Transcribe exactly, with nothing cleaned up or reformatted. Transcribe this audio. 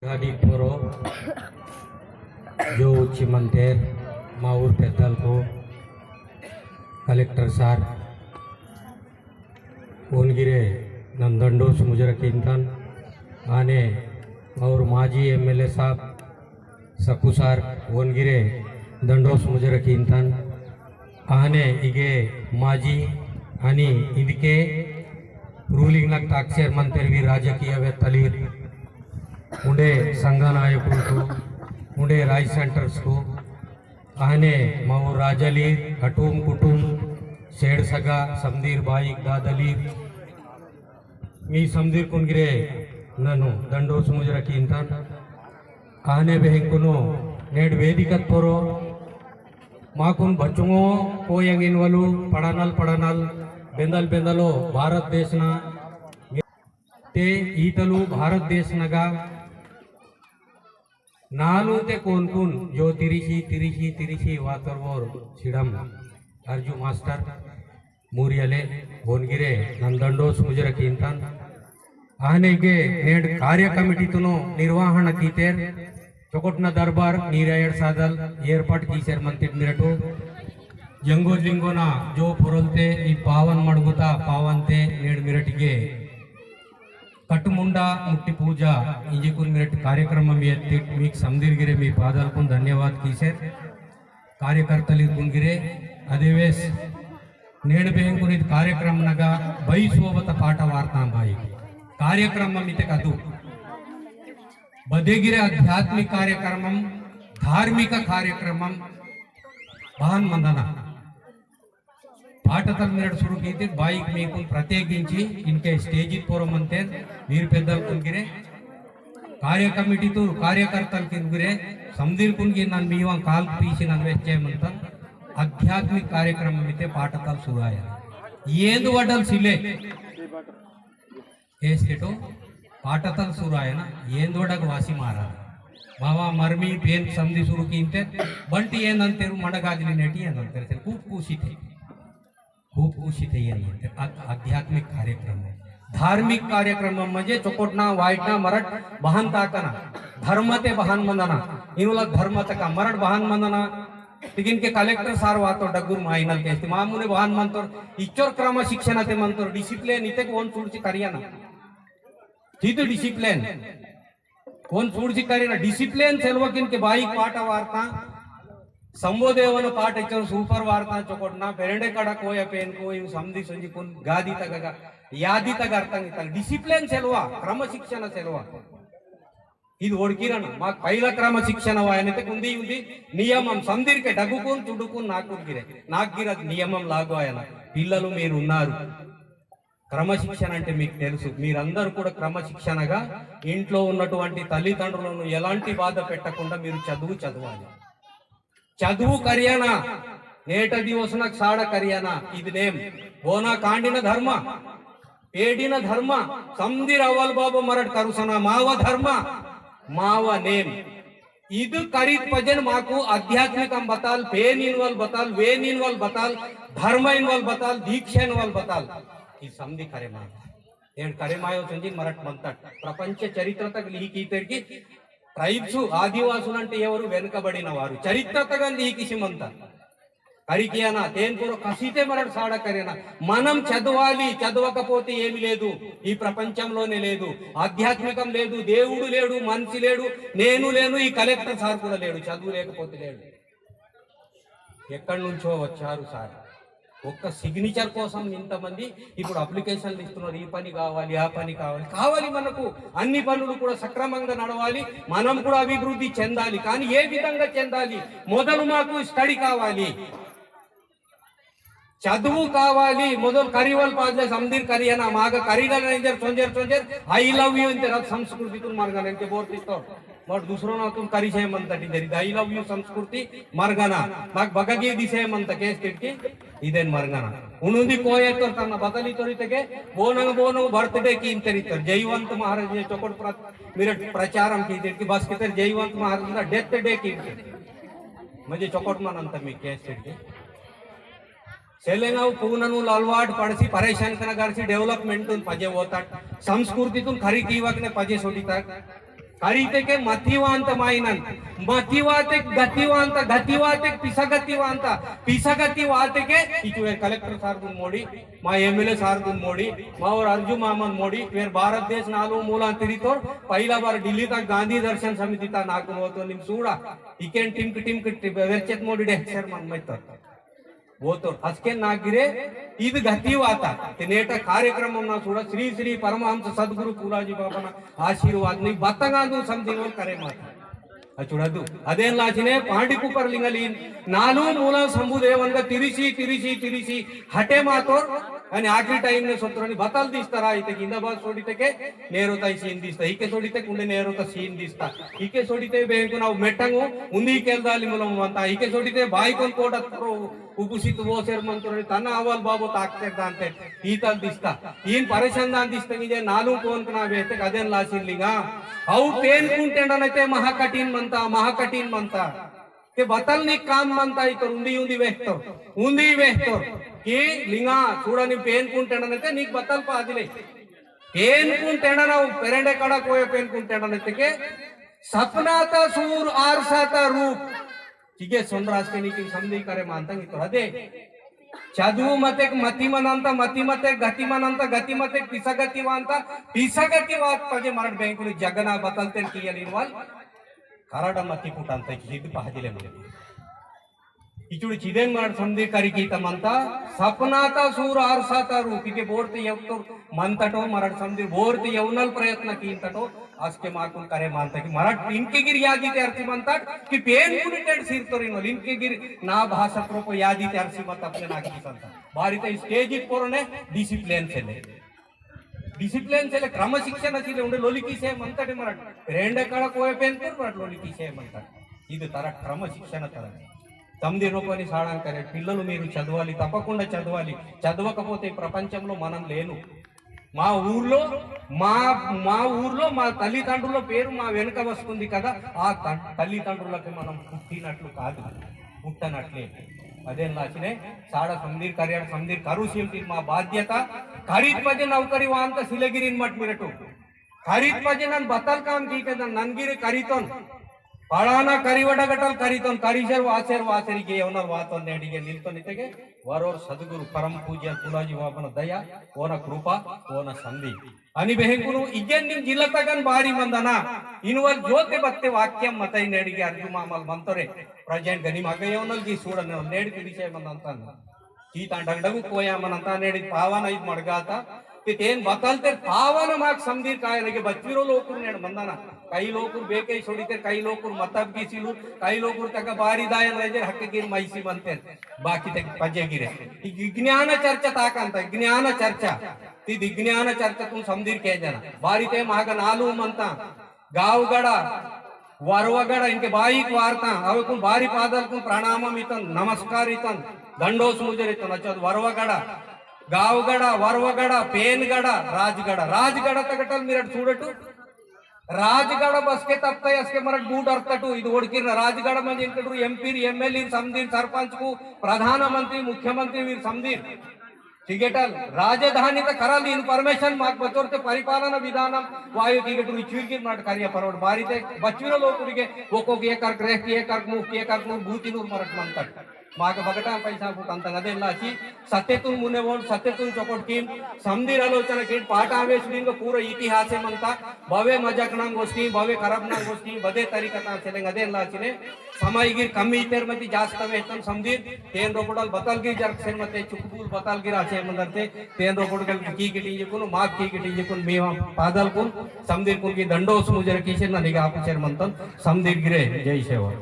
गादी पोरो जो उच्ची मंतेर माउर पेद्दल को कलेक्टर सार ओनगिरे नन दंडोस मुजरा कींतन। आने माउर माजी एमएलए साहब सक्कु सार ओनगिरे दंडोस मुजरा कींतन। आने इगे माजी अनि इदके रूलिंग नक ताक्सेर मंतेर वी राजकीय वेत्तलीर उंडे संघ नायकुलकु उंडे राय सेंटर्स को आने माउर राजलीर अटुम कुटुम सेड सगा समदीर बाईक दादलीर मी समदीर कुनगिरे ननु दंडोस मुजरा कींतन। आने बेहंकुनु नेड वेदिकत पोरो माकुन बचुंगो कोयंग इनवलु पड़ानल पड़ानल बेंदल बेंदलो भारत देशना ते ईतलु भारत देशनगा नालू ते कोन कोन जो तिरिशी तिरिशी तिरिशी वातर वोर सिडम अर्जु मास्टर मूरियले ओनगिरे नन दंडोस मुजरा कींतन। आनेगे नेड कार्य कमिटी तुनो निर्वहण कीतेर चोकोटना दरबार नीरायण सादल एर्पाट कीसेर मंतिट मिरटु जंगो लिंगोना जो पुरलते ई पावन मड़गुता पावनते नेड मिरटिगे कटमुंडा मुट्टी पूजा इंजिकुन मिरट कार्यक्रम मी एत्तिट मीक समदिर गिरे मी पादलकुन धन्यवाद कीसेर। कार्यकर्तलीर कुनगिरे अदेवेस नेड़ बेहंकुन इद कार्यक्रम नगा बई सोबत पाठ वार्ता बाई कार्यक्रम मिते कदु बदेगिरे आध्यात्मिक कार्यक्रम धार्मिक कार्यक्रम बहन मंदना पाटतल मिरट सुरु कीते बाईक मीकुन प्रत्येकिंची इनके स्टेजित पोरो मंतेर वीर पेद्दल कुनगिरे कार्य कमिटी तू कार्यकर्तल कुनगिरे समदिर कुनगिर नन मीवां काल पीसी नन वेच्चे मंतन। आध्यात्मिक कार्यक्रम मिते पाटतल सुरु आया। येंद वडल सिले केस केटो पाटतल सुरु आया ना येंद वडक वासी मारा बाबा मरमी पेन समदी सुरु कीते बंटी येंद अंतेरु मंडगाजली नेटी येंद अंतेरु खूब खुशी थे। खूब खुशी थे येंद अंतेरु आध्यात्मिक कार्यक्रम धार्मिक कार्यक्रम म्हणजे चोकोटना वाइटना मरट बहन ताकना धर्मते बहन मंदना इनुला धर्मतका मरट बहन मंदना। तिगिन के कलेक्टर सार वातो डगुर माइनल के इस्ते मामुने बहान मंतोर इच्चोर क्रमशिक्षण ते मंतोर डिसिप्लिन इते कोन सूडसी करियाना। तीतु डिसिप्लिन कोन सूडसी करियाना डिसिप्लिन सेलवकिन के बाई पाटा वार्ता संबोधेवन पाट इच्चोर सूपर वार्ता चोकोटना पेरेंडे कड़ा कोया पेन को इव समदी संजी कोन गादी तगगा यादी तग अर्थंग तग डिसिप्लिन सेलवा क्रमशिक्षण सेलवा। इद ओड़किरन माक पैला क्रमशिक्षण वायनते कुंदी उंदी नियमम समदिरके डगुकुन तुडुकुन नाकुन गिरे नाक गिरद नियमम लागू आयना। पिल्ललु मीरुन्नारु क्रमशिक्षण अंटे मीकु तेलुसु मीरंदरू कूडा क्रमशिक्षणगा इंट्लो उन्नटुवंटि तल्लिदंड्रुलनु एलांटि बाध पेट्टकुंडा मीरु चदुवु चदवालि। चदुवु करियाना नेट दिवसनक साड़ा करियाना इद नेम बोना कांडिन धर्म पेडिन धर्म समदिर अवल बाबा मरट करुसना माव धर्म माव नेम। इद करीत पजेन माकु आध्यात्मिकम बताल पेन इनवल बताल वेन इनवल बताल धर्म इनवल बताल दीक्षा इनवल बताल। इद समदि करे माता एड करे मायो संजी मरट मंतट प्रपंच चरित्र तक लिहि कीतेर की ट्राइब्स आदिवासुलंटे एवरु वेनुकबडिन वारु चरित्र तक लिहि किसि मंता। करिकियाना तेन पूरो कसिते मरट साड़ा करेना। मनम चदवाली चदवकपोते एमि लेदु। ई प्रपंचंलोने लेदु। आध्यात्मिकम लेदु। देवुडु लेडु मनसि लेडु। नेनु लेनु ई कलेक्टर सार कूडा लेडु चदवु लेकपोते लेडु। एक्कड नुंचो वच्चारु सार। ఒక్క सिग्नेचर कोसम इंतमंदी इप्पुडु अप्लिकेशन्लु इस्तुन्नारु। ई पनि कावालि आ पनि कावालि कावालि मनकु अन्नि पनुलु कूडा सक्रमा नडवालि। मनम कूडा अभिवृद्धि चेंदालि कानी ए विधंगा चेंदालि मोदलु माकु स्टडी कावालि। चदुवु कावालि मोदलु करिवल पादले समदिर करियना माग करिगल इंजेर चोंजेर चोंजेर I love you इंतेर संस्कृति तुन मरगना इंके बोर्तिस्तोर। मोट दूसरो ना तुम करी से मंता टिंजरी I love you संस्कृति मरगना। नाक बगगी दिसे मंता केस तिटकी इदेन मरगना। उनुंदी कोये तोर तन्ना बदली तोरी तके बोनंग बोनंग बर्थडे की इंतेरी तर जयवंत महाराज ने चोकोट प्र मिरट प्रचारम की तिटकी बस कितर जयवंत महाराज ना डेथ डे की इंतेरी। म्हणजे चोकोट मनंता मी केस तिटकी सेलेंगाव पूननु ललवाट पड़सी परेशान कना करसी डेवलपमेंट तुन पजे वोताट संस्कृति तुन खरी कीवकने पजे सोडीताट। अरितेके मतिवांत माइनन, मतिवाते गतिवांत, गतिवाते पिसगतिवांत, पिसगतिवातेके इचुवे कलेक्टर सार दुन मोड़ी, मा एमएलए सार दुन मोड़ी, मा और अर्जु मामन मोड़ी, वेर भारत देश नालू मूला तिरितोर, पहला बार दिल्ली तक गांधी दर्शन समिति ता नाकुन होतो निम सूड़ा, इकेन टिमक टिमक टिप-, वेरचेत मोड़ी डे, सर मन मैतर। वो तो असके नागिरे, इद गति वाता, ते नेटा कार्यक्रम ना सूड़ा, श्री श्री परमहंस सद्गुरु पूलाजी बाबा ना आशीर्वाद नहीं, बतंगा दू समझी वो करे माता। अचुड़दु। अदेन लाचिने पांडी कुपर लिंगलीन नालू मूला शंभु देवनगा तिरिसी, तिरिसी, तिरिसी हटे मातोर। अनि आखिरी टाइम ने सोतरनी बतल दिस्तारा इते गिंदा बात सोडिते के नेरो ताई सीन दिस्ता। इके सोडिते कुंडे नेरो ता सीन दिस्ता। इके सोडिते बेंकु ना मेटंगो उन्दी केल दाली मुलम मंता। इके सोडिते बाई कोन कोडत प्रो उपुसित वो सेर मंतोर तना अवल बाबो ताकते दांते। ईतल दिस्ता। ईन परेशान दान दिस्ता कि जे नालू कोन कना बेते कदेन लाचिन लिंगा। अउ पेन कुंटेंडा नते महाकठिन मंता, महाकठिन मंता। ते बतल नी काम मंता इतर उन्दी उन्दी वेहतोर, उन्दी वेहतोर। कि लिंगा चूड़ा नी पेन कुंटेंडा नते नीक बतल पादिले। पेन कुंटेंडा ना पेरेंडे कड़ा कोय पेन कुंटेंडा नते के सपना ता सूर आरसा ता रूप। चिगे सोनराज के नीति समझी करे मानता कि तो हदे। चदु मते मति मनंता, मति मते गति मनंता, गति मते पिसगति वांता, पिसगति वात पजे मरट बैंकुल जगना बतलते कियल इनवाल। करड़ मति पुटंता कि हिद पहदिले मरट। इचुड़ चिदेन मरट समझी करी की तमंता, सपना ता सूर आरसा ता रूप इके बोर्त यवतुर मंतटो मरट समझी बोर्त यवनल प्रयत्न कींतटो। असके माकुन करे मानता कि मराठ इनके गिर यादी ते अरसी मंता कि पेन कुनिटेड सिरतोर इनोल इनके गिर ना भाषा प्रोपो यादी ते अरसी मत अपने ना की संता। बारी ते स्टेज पोरने डिसिप्लिन से ले, डिसिप्लिन से ले, क्रमशिक्षण से ले उंडे लोली की से मंता डे मराठ रेंडे कड़ा कोय पेन कर मराठ लोली की से मंता। इद तरह क्रमशिक्षण तरह समझी रोपनी साड़ां करे पिल्ललु मीरु चदवाली, तपकुंडा चदवाली। चदवकपोते प्रपंचंलो मनम लेनु। मा ऊर्लो, मा, मा ऊर्लो, मा तल्लिदंड्रुल पेरु मा वेनुक वस्तुंदी कदा, आ त-, तल्लिदंड्रुलके मनम पुट्टिनट्लु कादु, पुट्टनट्ले। अदेन लाचिने, साड़ा समदीर करियाड़ समदीर करू सीमती मा बाध्यता, करीत पजे नौकरी वांत सिलगिरिन मट मिरटु। करीत पजे नन बतल काम की के नन ननगिरे करीतोन। पड़ाना करीवडा गटल करीतोन, करीसेर वासेर वासेर गे ओनर वातोन नेडिगे निलतोन इतेगे वरोर सदगुरु परम पूज्य कुलाजी बाबन दया, ओना कृपा, ओना संधि। अनि बेहेंकुनु इगेन निम जिल्ला तगन बारी मंदना, इनवल जोते बत्ते वाक्यम मतई नेडिगे अर्जु मामल मंतोरे, present गनि मगय ओनल गी सूडन नेड की विषय मंदंतन। सीता डगडगु कोया मनंता नेड़ी पावन आइद मड़गाता। ते तेन बतल तेर पावन माक समदीर काय लगे बच्चीरो लोकुर नेड़ मंदाना। कई लोकुर बेके सोड़ी तेर, कई लोकुर मतलब की सिलु, कई लोकुर तक बारी दायन रजे हक गिर मैसी मनते। बाकी तक पजे गिरे। इ ज्ञान चर्चा ताकंता, ज्ञान चर्चा। ती ज्ञान चर्चा तुम समदीर के जना। बारी ते महाग नालू मनता। गावगड़ा, वरवगड़ा, इनके बाईक वार्ता, अवे कुन बारी पादल कुन प्रणामम इतन, नमस्कार इतन, दंडोस मुजर इतन, अच्छा, वरवगड़ा, गावगड़ा, वरवगड़ा, पेनगड़ा, राजगड़ा, राजगड़ा तगटल मिरट सूडटु, राजगड़ा बसके तप्तय असके मरट बूट अर्थटु, इद ओड़किर राजगड़ा मंज इनकटु एमपी, एमएलए समदीर, सरपंच कु, प्रधानमंत्री, मुख्यमंत्री वीर समदीर, टिकेटल राजधानी त करल इन्फॉर्मेशन माक बचोर ते परिपालन विधान वायु टिकेट रुचुर की मरट कार्य परोड बारी ते बच्चुर लोकुरिगे ओको के कर ग्रेह के कर मुख के कर मुख भूति नूर मरट मंतट। माक बगटा पैसा फुट अंत गदे लाची सत्य तुन मुने वोल सत्य तुन चोकोट कीम समदीर आलोचना कीम पाटा आवेश दिन को पूरा इतिहास है मंता। बवे मजाक नाम गोष्ठी, बवे खराब नाम गोष्ठी, बदे तरीका ता सेलेंग अदे लाची ने समय गिर कमी इतेर मती जास्त वेतन समदीर। तेन रोपडल बतल गिर जरक सेन मते चुकबुल बतल गिर आचे मंदरते। तेन रोपडल की किटिंग कुन माफ की किटिंग कुन मेवा पादल कुन समदीर कुन की दंडोस मुजर की सेन निगा आपु सेन मंतन समदीर गिरे। जय सेवा।